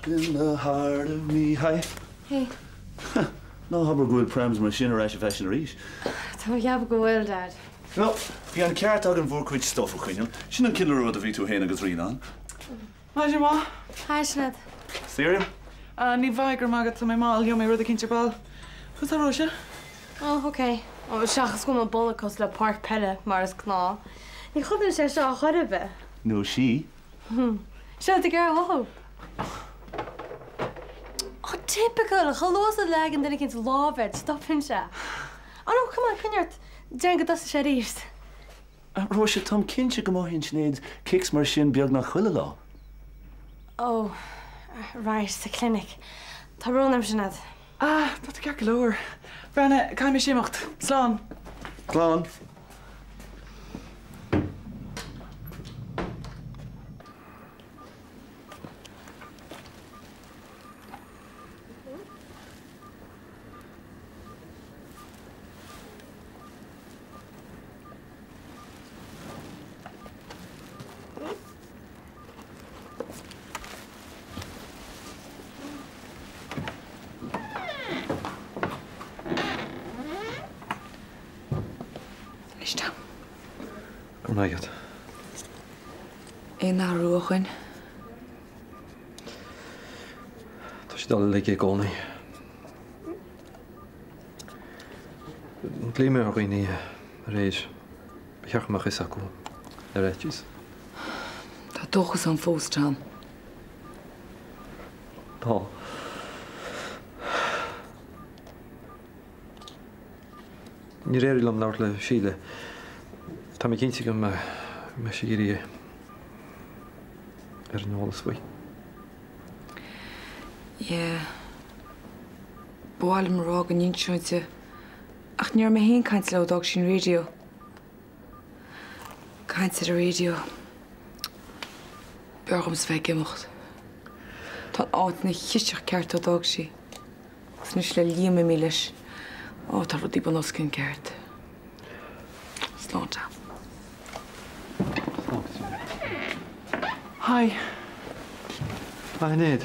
In the heart of me. Hi. Hey. Ná habair go bhfuil prams mar sin ar ais i bhfaisean arís. Tá mé ag ceapadh go bhfuil, Dad. No, bhí an ceart againn bhur gcuid stuff a choinneáil. Sin an cineál rud a bhí tú féin agus Ríonán. Maidin mhaith. Hi, Sinéad. Saoire? Ah, ní bheidh, go raibh maith agat, tá mé mall, gheobhaidh mé rud eicínt ar ball. Conas tá Róise? Oh, ok. Oh, seachas go bhfuil mo bolg cosúil le páirc peile, mar is gnáth. Ní chodlaíonn sé seo ar chor ar bith. Nó sí. Seo ag iarraidh a mhothú. Oh, typical! Chomh luath is a leagann duine eicínt lámh air, stopann sé. Oh no, come on, coinnigh ort. Déarfainn go dtosaigh sé arís. Róise, táim cinnte go mothaíonn Sinéad kicks mar sin beagnach chuile lá. Oh, right, sa clinic. Tá brón orm, Sinéad. Ah, tá tú ceart go leor. Breathnaigh, caithfidh mise imeacht. Slán. Slán. Anois Tom. Go raibh maith agat. Aon athrú ó shoin? Tá sé dul i laige i gcónaí. Ghlaoigh mé ar dhaoine aréir. Ba cheart go mbeadh fhios acu ar fhaitíos. Tá dóchas ann fós, Tom. Tá. Níor éirigh liom labhairt le Síle. Tá mé cinnte go mbeidh sí ag iarraidh ar an eolas faoi. Yeah. Ba mhaith liom a rá go n-inseoinn di, ach ní raibh mé féin ag caint léi ó d'fhág sí an raidió. Caint ar an raidió. B'fhearr dhomsa bheith ag imeacht. Tá an áit ina chiseach ceart ó d'fhág sí. Agus anois le Liam imithe leis, ó tá rudaí bun os cionn ceart. Slán Tom. Slán Caitríona. Hi. A Shinéad.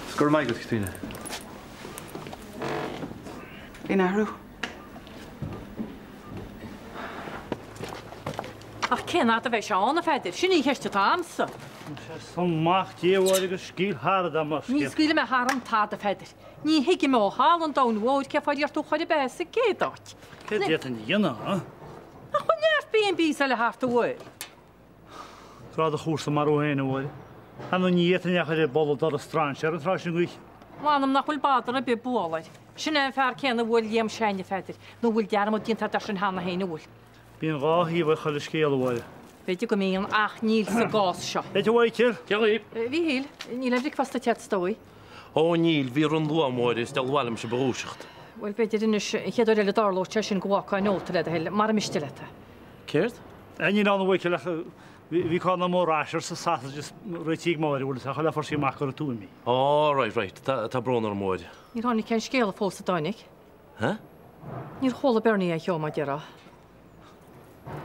Is go raibh maith agat, Caitríona. Aon athrú? Ach cén fhad a bheidh sé ann, a Pheadair? Sin í an cheist atá a'msa. Sea, mac Dé, a Mháire, agus scaoil tharat mar Ní scéal. scaoilfidh mé tharam tada, a Pheadair. Ní thuigim ó thalamh an domhain mhóir cén fáth ar iarr tú chor ar bith sa gcéad áit. Céard a d'fhéadfainn a dhéanamh, a? Nach bhfuil neart B&Bs eile thart an bhfuil? Grá do chúrsa mar thú féin, a Mháire. Ar ndóigh ní fhéadfainn é a chur ag bualadh doras strainséara an tráth sin d'oíche. M'anam nach bhfuil bother ar bith bualadh air. Sin é an fear céanna a bhuail Liam s'againne, a Pheadair, nó bhfuil dearmad déanta agat air sin cheana féin, an bhfuil? Bíonn dhá thaobh ag chuile scéal, a Mháire. B'fhéidir go mbíonn, ach níl sa gcás seo. B'fhéidir, a Mhichíl. Dia dhaoibh. A Mhíchíl, níl aon bhricfeasta te agat is dóigh. Ó, níl, bhí run luath, a Mháire, is diabhal mhaith liom sibh a dhúiseacht. Bhuel, b'fhéidir anois, an chéad uair eile a dtarlóidh sé sin go bhfágfá nóta le do thoil, mara miste leat é. Céard? Níl ann, a Mhichíl, ach bhí corn mór rashers is sausages réitithe ag Máire, bhfuil fhios a'd, chuile fuair sí amach go raibh tú imithe. Ó, right, right, tá brón orm, a Mháire. Níor tháinig aon scéala fós, an dtáinig? Huh? Níor chuala Bernie aon cheo, mar a déarfá.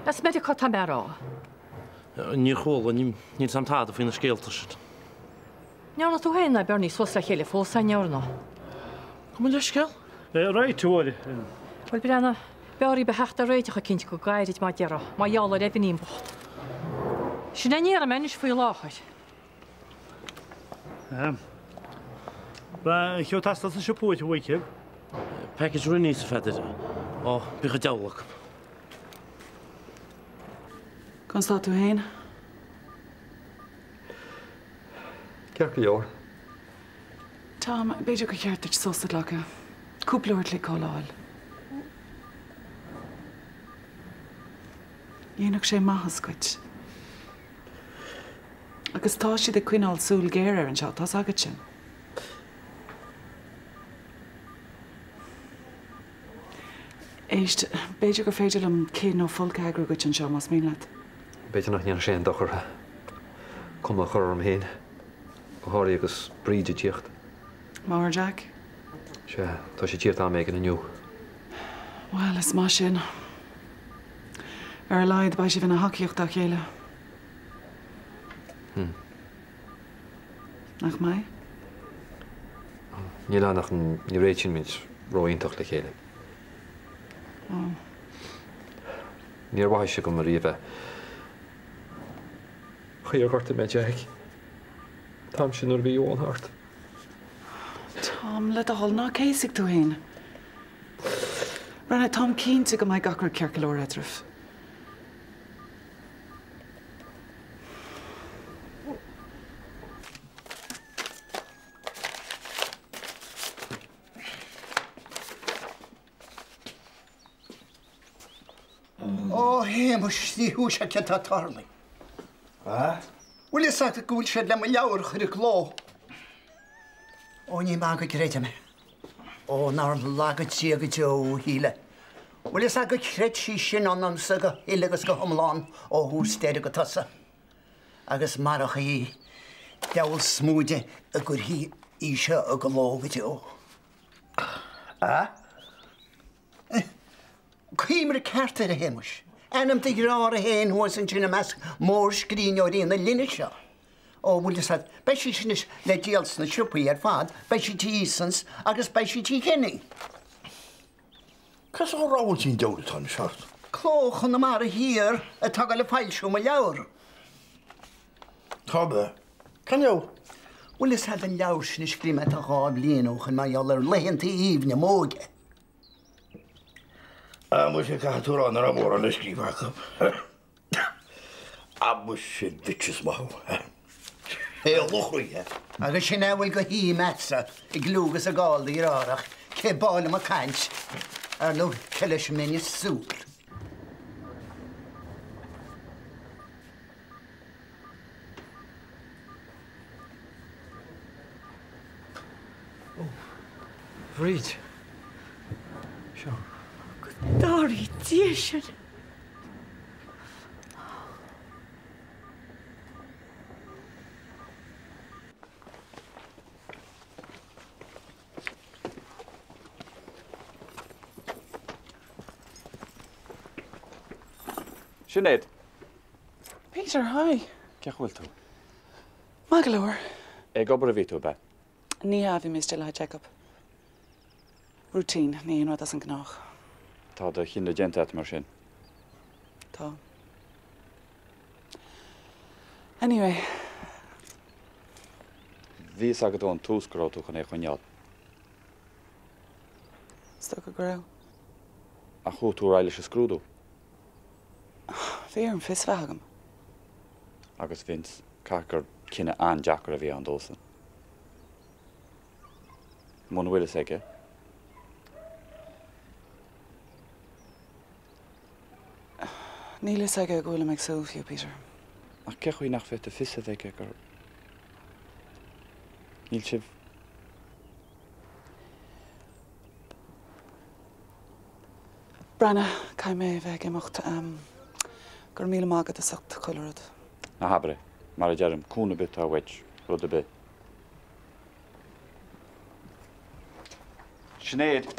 As Meiriceá tá mé a rá. Níor chuala, níl 'fhios a'm tada faoi na scéalta sin. Ndearna tú féin ná Bernie suas le chéile fós, an ndearna? Gabh mo leithscéal. Right, a Mháire. Bhuel, breathnaigh, b'fhearr dhaoib a theacht ar réiteach eicínt go gairid, mar a déarfá, mar gheall ar Eibhnín bocht. Sin é a ndéarfaidh mé anois faoi láthair. Ba cheo teastas sa siopa uait, a Mhichíl. Package Rennies, a Pheadair. Ó, bíodh an diabhal acu. Conas tá tú féin? Ceart go leor. Tom, b'fhéidir gur cheart duit sos a ghlacadh. Cúpla uair a chloig codladh a fháil. Dhéanfadh sé maitheas duit. Agus tá siad ag coinneáil súil ghéar air anseo, tá's agat sin. Éist, b'fhéidir gur féidir liom cith nó folcadh a eagrú duit anseo, más mian leat. B'fhéidir nach ndéanfadh sé aon dochar cuma a chur orm féin, go háirithe agus Bríd ag tíocht. Máthair Jack? Sea, tá sí ag tíocht am éigin inniu. Bhuel, is maith sin. Ar a laghad, beidh sibh ina thacaíocht dá chéile. Hmm. Nach mbeidh? Níl ann ach ní réitíonn muid ró-iontach le chéile. Ó. Níor mhothaigh sé agam ariamh é. Chaoi ar ghortaigh mé Jack. An t-am sin nuair a bhí Eoin thart. Tom, le do thoil, ná céasaigh tú fhéin. Breathnaigh, táim cinnte go mbeidh gach rud ceart go leor eadraibh. Ó, a Shéamais, ní thuigfidh sé céard tá tarlaithe. A? Bhfuil fhios agat go bhfuil siad le mo leabhar a chur i gcló? Ó, ní maith go gcreidim é. Ó, nár laga Dia go deo a Shíle. Bhfuil fhios agat gur chreid sí sin ionamsa go huile agus go hiomlán ó thús deireadh go tosach. Agus marach í, deabhal smúide a gcuirfí í seo i gcló go deo. A? Cuimhnigh ceart air, a Shéamais. Ainm do dhreára fhéin thuas ansin i measc mórscríbhneoirí na linne seo. Ó, bhfuil fhios agat, beidh sí sin anois le díol sna siopaí ar fad, beidh sí Easons agus beidh sí Kenny. Cad as a raibh an deabhal atá anois ort? Cló Chonamara Thiar atá ag dul ag foilsiú mo leabhar. Tá mé. Cén leabhar? Bhfuil fhios agat an leabhar sin a scríobh mé tá 2 bhliain ó shoin mar gheall ar laethanta aoibhne m'óige. Ah muise, caithfidh tú a rá nach raibh mórán le scríobh acu. Ah muise duit is maith thú. É a luchraí, Agus sin é a bhfuil de shuim a'dsa i gclú agus i gcáil do dhearthár ach cé b'áil liom ag caint, ar ndóigh, cé leis a mbeinn ag súil. Ó, Bhríd. Seo. Go dtarraí Dia sinn! Sinéad! Peter, hi. Cén chaoi a bhfuil tú? Maith go leor. Ag obair a bhí tú, ab ea? Ní hea, bhí mé istigh le haghaidh check-up. Routine, ní aon rud as an ngnách. Tá do chinneadh déanta agat mar sin? Tá. Anyway. Bhí fhios agat ón tús go raibh tú chun é a choinneáil. Is dócha go raibh. Ach chuaigh tú ar aghaidh leis an scrúdú. Bhí orm fios a bheith agam. Agus Vince, caithfidh gur cinneadh an-deacair a bhí ann dósan. Muna bhfuil fhios aige. Níl fhios aige go bhfuilim ag súil fiú, Peter. Ach cén chaoi nach bhféadfadh fios a bheith aige gur. Níl sibh. Breathnaigh, caithfidh mé a bheith ag imeacht. Go raibh míle maith agat as ucht chuile rud. Ná habair é. Mar a deirim, cúnamh ar bith atá uait, rud ar bith. Sinéad!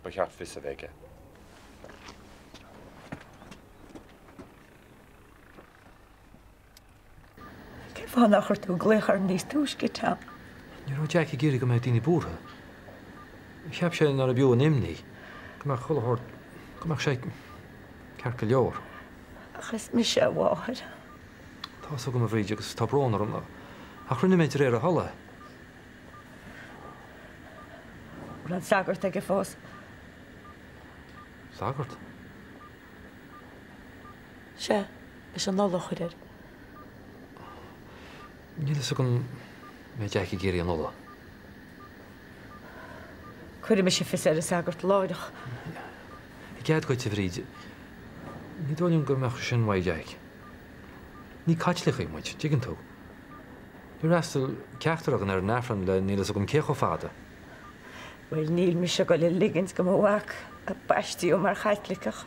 Ba cheart fios a bheith aige. Cén fáth nár chuir tú glaoch orm níos túisce, Tom? Ní raibh Jack ag iarraidh go mbeadh daoine buartha. Cheap sé nárbh fhiú an imní, go mbeadh chuile shórt, go mbeadh sé ceart go leor. Ach is mise a mháthair. Tá fhios agam, a Bhríd, agus tá brón orm, ach rinne mé de réir a thola. Bhfuil an sagart aige fós? Sagart? Sea, leis an ola a chur air. Níl fhios agam an mbeidh Jack ag iarraidh an ola. Cuirfidh mise fios ar an sagart láithreach. I gcead dhuit, a Bhríd, ní dóigh liom go mbeadh sin uaidh Jack. Ní Caitlicigh muid, dtuigeann tú. Níor fhreastail ceachtar againn ar an Aifreann le níl fhios agam cé chomh fada. Bhuel, níl mise ag dul a ligint do mo mhac, a baistíodh mar Chaitliceach,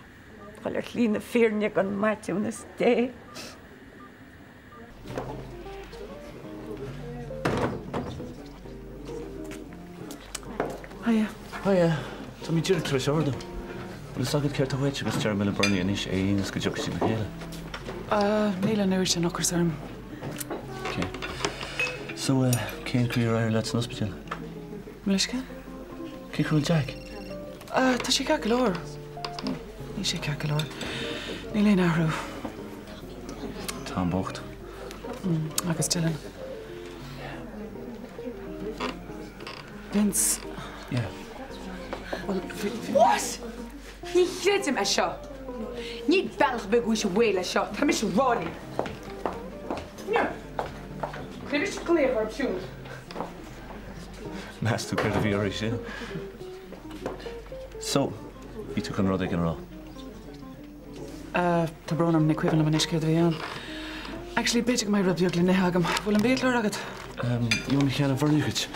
dul ar shlí na fírinne gan maithiúnas Dé. Hiya. Hiya. Tá mé díreach tar éis ordú. Bhfuil fhios agat céard tá uait agus déarfaidh mé le Bernie anois é a ionas go dtiocfaidh siad le chéile. Níl an oiread sin ocrais orm. Ok. So, eh, cén chaoi ar éirigh leat san ospidéal? Mo leithscéal? Cén chaoi a bhfuil Jack? Ah, tá sé ceart go leor. Níl sé ceart go leor. Níl aon athrú. Tom bocht. Agus Dylan. Vince. Yeah. Bhuel, bhí, bhí. What? Ní chreidim é seo. Níl bealach ar bith go bhfuil sé réidh leis seo. Tá mise ag rá libh. Come here. Cuirfidh mise glaoch orthu siúd. Meas tú céard a bhí uirthi sin? So, bhí tú chun rud éigin a rá. Tá brón orm, ní cuimhin liom anois céard a bhí ann. Actually, b'fhéidir go mbeidh rud beag le n-ithe agam. Bhfuil an biachlár agat? Gheobhaidh mé ceann an Bhernie dhuit.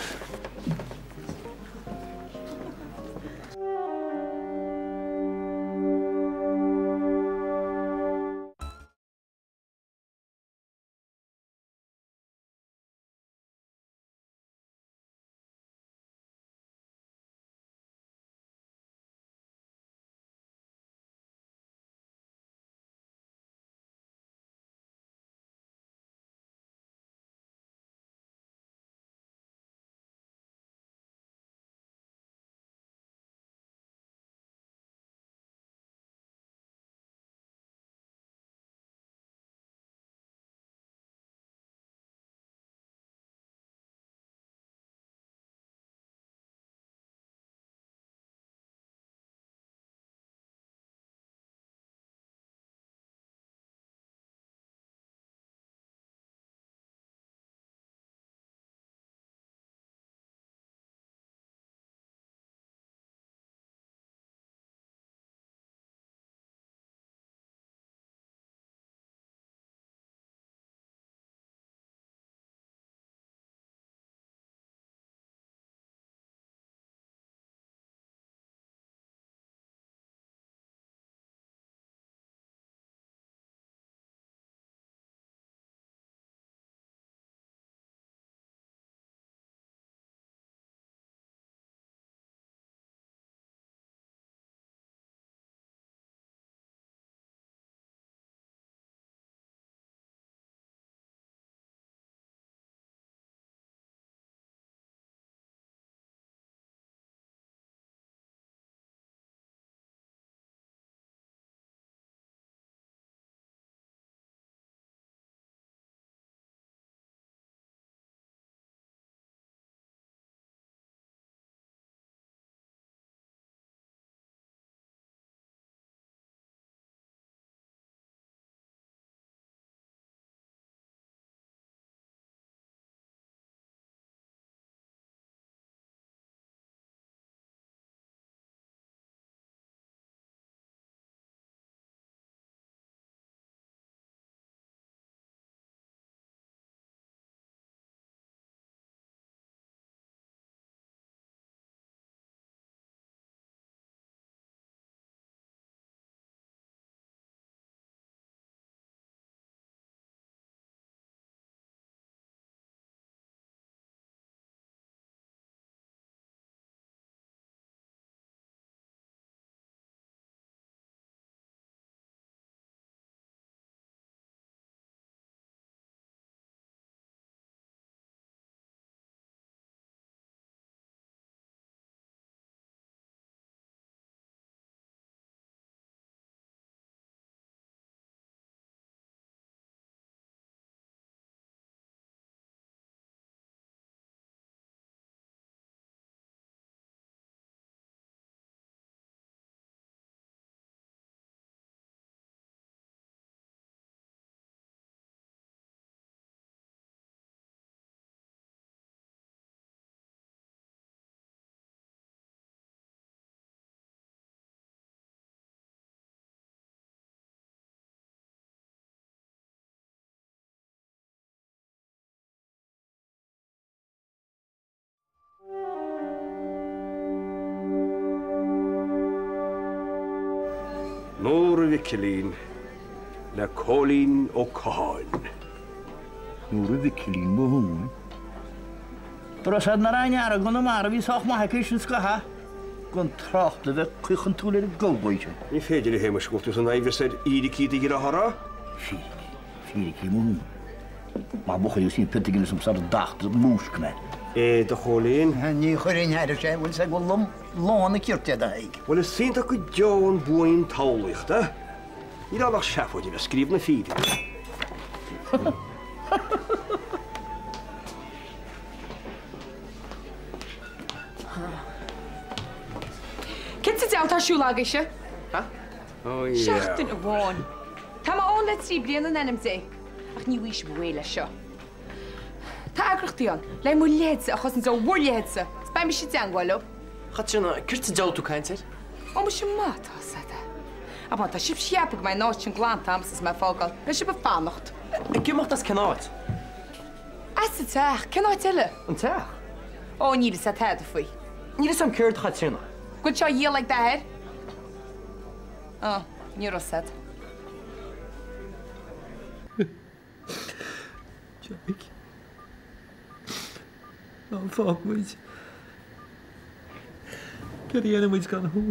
Nóra Mhicilín le Cóilín Ó Catháin. Nóra Mhicilín mo thóin. Droichead na Rainne i gConamara a bhí sách maith aici sin scaithe gan trácht le bheith caochantúil ar an gcowboy sin. Ní féidir a Shéamais go bhfuil tú san aimhreas ar fhíricí do dhearthára? Fíricí, fíricí mo thóin. Maith buachaill agus ní pionta Guinness agam sara dtacht múisc mé. É do Chóilín. Ní chuirfinn thairis é, bhfuil 's ag bhfuil lom lán a cirt é do Thadhg. Bhuel is iontach go deo an buain tsamhlaíochta. Níl ann ach seafóid a bheith ag scríobh na fírinne. Céard sa diabhal atá ar siúl agaibhse? Oh yeah. Seachtain amháin. Tá mé ann le 3 bliana in ainm Dé, ach ní bhfaighidh sibh réidh leis seo. Tá eagraíochtaí ann le mo leithéidse a chosaint ó bhur leithéidse, is beidh mise i dteangmháil leo. Chaitríona, céard sa diabhal tú ag caint air? Ó muise má tá 's a'd. Ach má tá sibh ag ceapadh go mbeidh an áit sin glanta a'msa is mé ag fágáil, beidh sibh ag fanacht. Ag imeacht as cén áit? As an teach, cén áit eile? An teach? Ó níl 'fhios a'd tada faoi. Níl 'fhios a'm céard, a Chaitríona? Go bhfuil sé á dhíol ag d'athair? Ó, ní raibh 'fhios a'd. Jeaic. Ná fág muid. Céard a dhéanfaidh muid gan thú?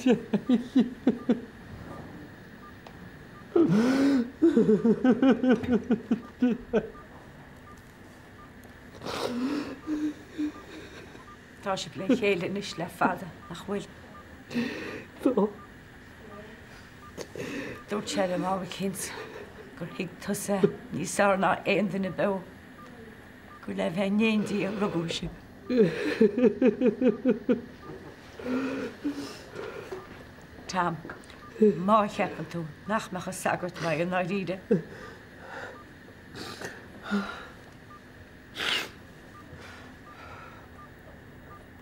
Jeaic. Tá sibh le chéile anois le fada, nach bhfuil? Tá. Dúirt sé liom am eicínt gur thuig tusa níos fearr ná aon duine beo gur le bheith in éindí a rugadh sibh. Tom, má cheapann tú nach mbeadh an sagart maith i ndáiríre.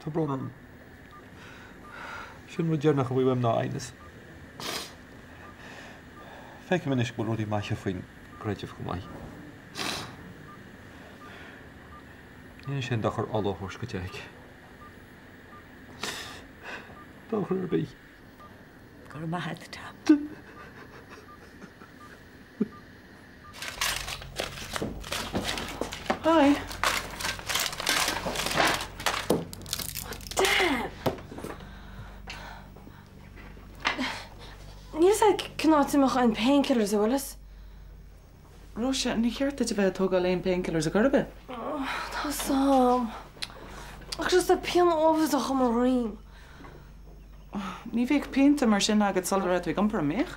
Tá brón orm. Sin rud deireanach a bhí uaim ná aighneas. Feicim anois go bhfuil rudaí maithe faoin gcreideamh chomh maith. Ní dhéanfaidh sé aon dochar ola a thabhairt go Jeaic. Dochar ar bith. Go raibh maith agat, Tom. Hi. Damn! Níl 'fhios a'd cén áit a mbeadh an painkillers, an bhfuil 'fhios? Róise, ní cheart duit a bheith ag tógáil aon painkillers ar chor ar bith. Tá 'fhios a'm. Ach just tá pian uafásach i mo dhroim. Ní bheadh pianta mar sin agat sula raibh tú ag iompar, an mbeadh?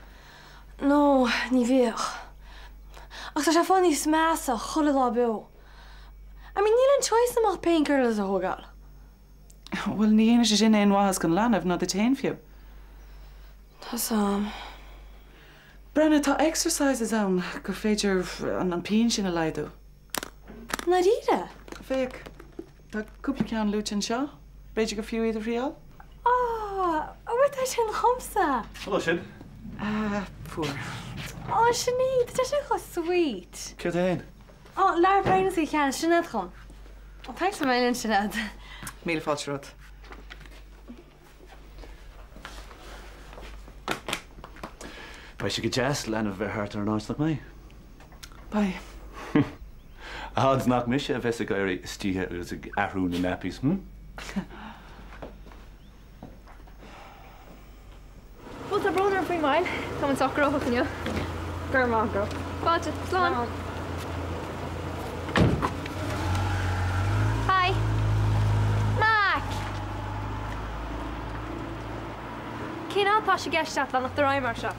No, ní bhíodh. Ach tá sé ag fáil níos measa chuile lá beo. I mean, níl aon choice a'm ach painkillers a thógáil. Bhuel, ní dhéanfaidh sé sin aon mhaitheas don leanbh, ná duit féin fiú. Tá 'fhios a'm. Breathnaigh, tá exercises ann gur féidir an pian sin a laghdú. I ndáiríre? Féach, tá cúpla ceann luaite anseo. B'fhéidir gur fiú iad a thriáil? Ah, an bhfuil tá sin dhomsa! Hello, sin. Ah, fuair. Ó, Sinéad, tá sé chomh sweet. Céard é fhéin? Ó, leabhar pregnancy a cheannaigh Sinéad dhom. Thanks a million, Sinéad. Míle fáilte romhat. Beidh sé go deas leanbh a bheith thart ar an áit, nach mbeidh? Beidh. Odds nach mise a bheas ag éirí istoíche agus ag athrú na nappies, hm? Bhuel, tá brón orm faoin moill. Tá muid sách gnóthach inniu. Go raibh maith agat. Fáilte. Slán. Hi. Mac! Cén fháth atá sé i gceist agat leanacht ar aghaidh mar seo?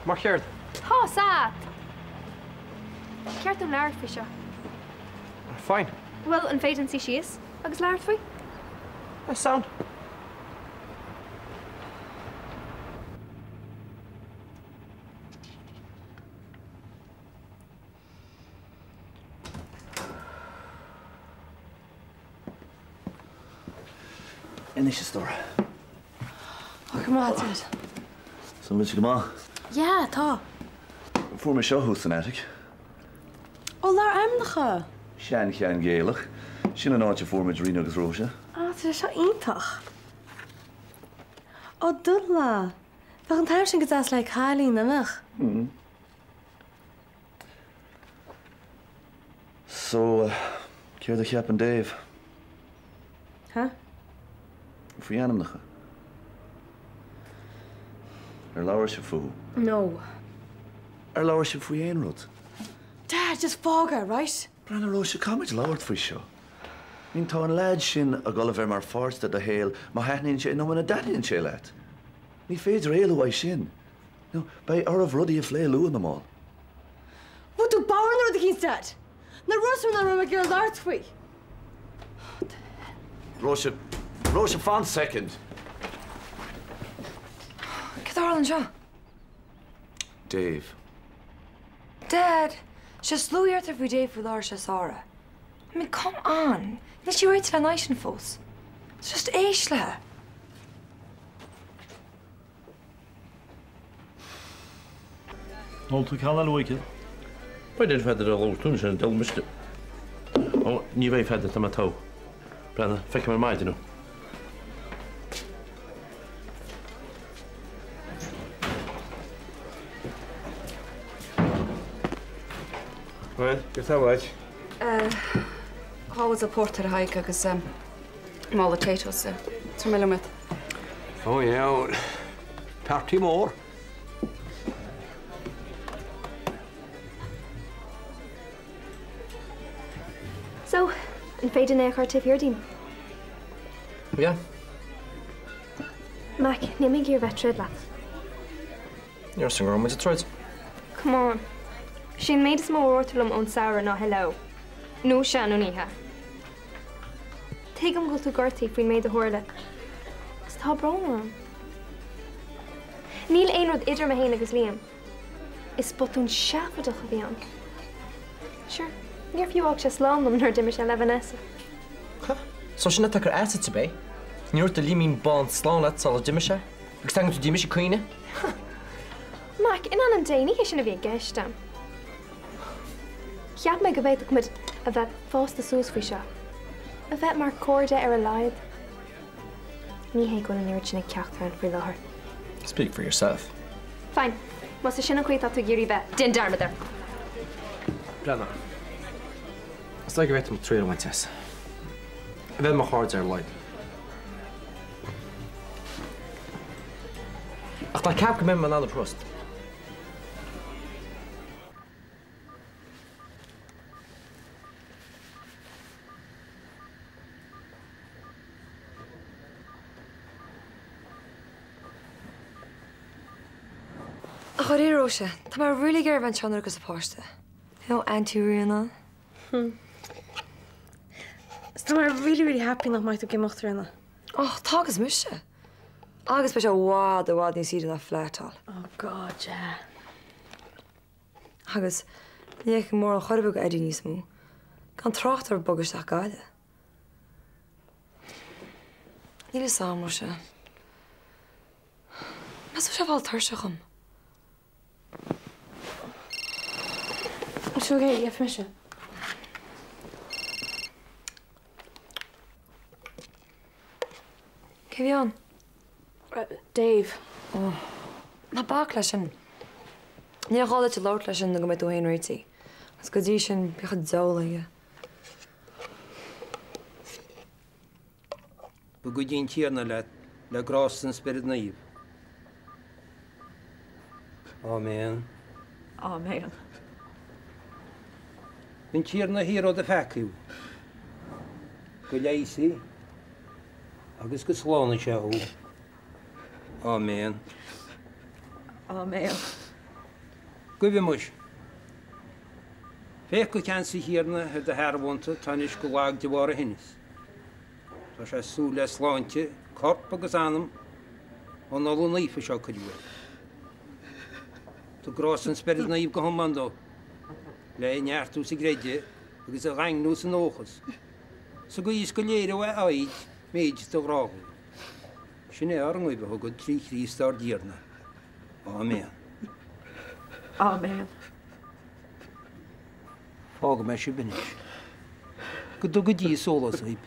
Mar chéard? Tá's a't! Ceart dom labhairt faoi seo. Fine. Bhuel, an bhféadfainn suí síos agus labhairt faoi? Sound. Anois a stór. Ó, go maith duit. So an bhfuil sé go maith? Yeah, tá. Fuair mé seo thuas san attic. Ó, leabhar ainmneacha! Seancheann Gaelach. Sin an áit a fuair muid Ríona agus Róise. Á, tá sé seo iontach. Ó, Dúshla! Bheadh an t-ainm sin go deas le cailín, nach mbeadh? Mm. So, céard a cheapann Dave? Huh? Faoi ainmneacha. Ar labhair sibh fúthu? No. Ar labhair sibh faoi aon rud? Dad! Dad, just fág é, right? Breathnaigh, Róise, caithfimid labhairt faoi seo. I mean, tá an leaid sin ag dul a bheith mar pháirt de do shaol má thaitníonn sé nó muna dtaitníonn sé leat. Ní féidir éalú uaidh sin. You know, beidh oraibh rudaí a phlé luath nó mall. Bhfuil tú bodhar nó rud eicínt, Dad? Na rudaí nach raibh mé ag iarraidh labhairt faoi. Róise, Róise, fan soicind! Cad a tharla anseo? Dave. Dad! Sé is lú a deirtear faoi Dave faoi láthair sé Sara. I mean, come on! Níl sí réitithe lena aghaidh sin fós. Just éist léi. An ólfaidh tú ceann eile, a Mhichíl? B'fhéidir, a Pheadair, a labhair tú ansin, d'ól mise. Ó, ní bheidh, a Pheadair, tá mé togha. Breathnaigh, feicfidh mé ar maidin thú. Bhuel, cad tá uait? Dhá bhuidéal pórtair a Thaidhg agus mála Taytos. Tabhair mé liom iad. Oh yeah, well, party mór. So, an féidir linn é a chur taobh thiar dínn? Yeah. Mac, níl mé ag iarraidh bheith ag troid leat. Ní raibh go raibh muid ag troid. Come on. Sé an méid is mó a dúirt tú liom ón samhradh ná hello. Nó sea nó ní hea. Tuigim go bhfuil tú gortaithe faoin méid a tharla. Agus tá brón orm. Níl aon rud idir mé féin agus Liam. Is botún seafóideach a bhí ann. Sure, níor fiú fhág sé slán liom nuair a d'imigh sé le Vanessa. So sin atá ag cur as duit, ab é? Níor dhúirt do Liamín bán slán leat sula d'imigh sé? Agus tagann tú go dtí mise ag caoineadh? Mac, in ainm Dé, ní hé sin a bhí i gceist a'm. Cheap mé go bhféadfadh muid a bheith fásta suas faoi seo. A bheith mar chairde ar a laghad. Ní hé go bhfuil an oiread sin ag ceachtar againn faoi láthair. Speak for yourself. Fine. Más é sin an chaoi atá tú ag iarraidh bheith, déan dearmad air. Breathnaigh. Is dóigh go bhféadfadh muid triail a bhaint as. A bheith mar chairde ar a laghad. Ach ná ceap go mbeidh mé in ann a thrust. Ach dáiríre, Róise, tá mé really ag iarraidh a bheith anseo nuair a thiocfas an páiste. You know, Auntie Ríona. Is tá mé really really happy nach mbeidh tú ag imeacht, Ríona. Och, tá agus mise. Agus beidh sé i bhfad, i bhfad níos saoire ná flat-áil. Oh God, yeah. Agus ní fheicfinn mórán chor ar bith de Eddie níos mó, gan trácht ar bogadh isteach Gaillimh. Níl fhios a'm, Róise. Meas tú sé ag fáil tuirseach dhom? Is okay, gheobhaidh mise. Cé bhí ann? Dave. Oh. Ná bac leis sin. Níl gá duit labhairt leis sin nó go mbeidh tú féin réitithe. Agus go dtí sin, bíodh an diabhal aige. Go gcuidí an Tiarna leat le grásta an Spioraid Naoimh. Áiméan. Áiméan. An Tiarna a shaor ó do pheacaíbh, go leigheasfaidh agus go slánaí sé thú. Áiméan. Áiméan. Guímis. Féach go ceansa a Thiarna ar do shearbhónta atá anois go lag de bharr a thinnis. Tá sé ag súil le sláinte, corp agus anam, ón ola naofa seo a cuireadh air. Tug grásta an Spioraid Naoimh go hiomlán dó, le é a neartú sa gcreideamh agus a dhaingniú sa ndóchas, sa gcaoi is go léireoidh a fhoighid méid do ghrá dhúinn. Sin é ár nguí chugat trí Chríost ár dTiarna. Áiméan. Áiméan. Fágfaidh mé sibh anois. Go dtuga Dia sólás dhaoib.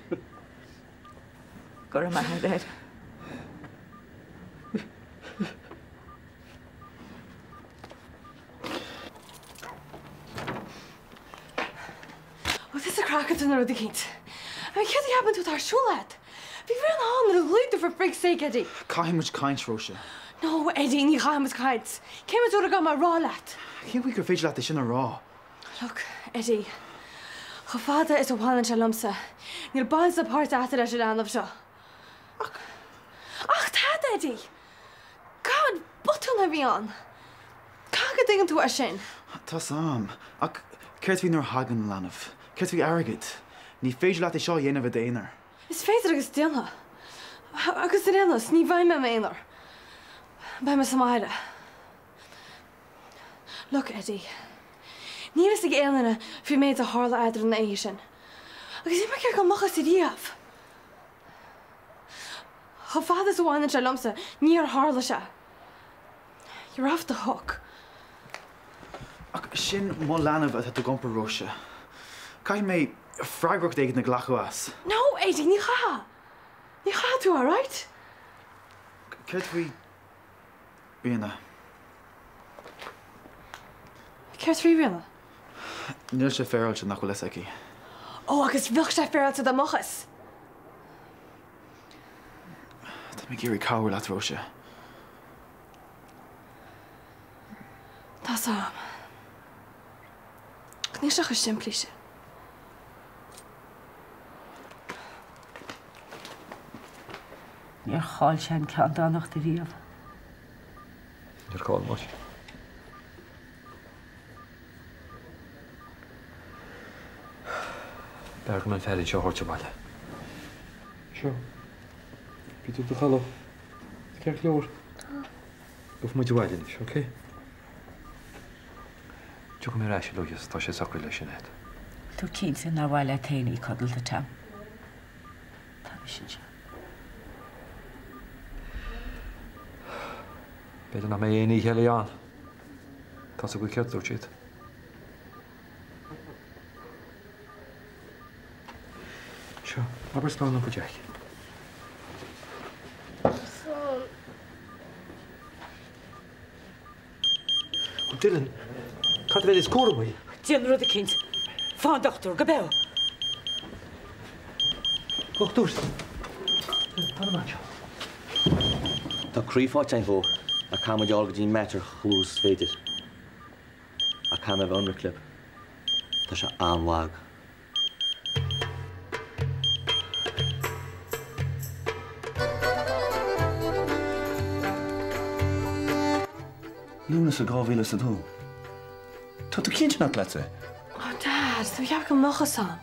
Go raibh maith agat, Ed. Bhfuil tusa craiceáilte nó rud eicínt? I mean, céard a cheapann tú atá ar siúl agat? Bhí Ríona ann nuair a ghlaoigh tú for frig's sake, Eddie. Caithfidh muid caint, Róise. No, Eddie, ní chaithfidh muid caint. Cén méid uair a gcaithfidh mé a rá leat? Cén chaoi gur féidir leat é sin a rá? Look, Eddie, chomh fada is a bhaineann sé liomsa, níl baint ná páirt agat leis an leanbh seo. Ach. Ach tada, Eddie! God, botún a bhí ann! Caithfidh go dtuigeann tú é sin. Tá's a'm, ach céard faoi nuair a thagann an leanbh? Céard faoi airgead? Ní féidir leat é seo a dhéanamh i d'aonar. Is féidir agus déanfaidh. Agus ar aon nós, ní bheidh mé i m'aonar. Beidh mé sa mbaile. Look, Eddie. Níl fhios ag aon duine faoin méid a tharla eadrainn an oíche sin. Agus ní mar ceart go mbeadh fhios ariamh. Chomh fada is a bhaineann sé liomsa, níor tharla sé. You're off the hook. Ach sin mo leanbh atá tú ag iompar, Róise. Caithfidh mé freagracht éigin a ghlacadh as. No, Eddie, ní chaithfidh. Ní chaithfidh tú, alright? Céard faoi Ríona? Céard faoi Ríona? Níl sé féaráilte nach bhfuil fhios aici. Ó, agus bheadh sé féaráilte dá mbeadh fhios. Tá mé ag iarraidh cabhrú leat, Róise. Tá's a'm. Ach níl sé chomh simplí sin. Níor chaill sé an ceanndánacht ariamh. Níor chaill muid. B'fhearr dom an fearín seo a thabhairt abhaile. Seo. Bhí tú i do chodladh. Ceart go leor? Tá. Gabhfaidh muid abhaile anois, ok? Tiocfaidh mé ar ais a luaithe is atá sé socair le Sinéad. Tú cinnte nár mhaith leat féin í codlata, Tom? Tá mise anseo. B'fhéidir nach mbeidh aon oíche eile ann. Tá's agat céard a dúirt siad. Seo, abair slán Uncail Jack. Slán. Dylan, cad a bheidh níos cúramaí? Déan rud eicínt. Faigh an dochtúir, go beo! Dochtúir! Fan amach anseo. Tá croí faighte againn dhó, ach caithfidh muid a fháil go dtí an Mater chomh luath is féidir. Ach caithfidh mé a bheith ionraic libh, tá sé an-lag. Lúnasa 2002. Tá tú cinnte nach leatsa é? Oh Dad, tá mé ag ceapadh go mbeadh fhios a'm.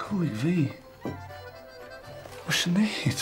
5 mhí. Ó Sinéad!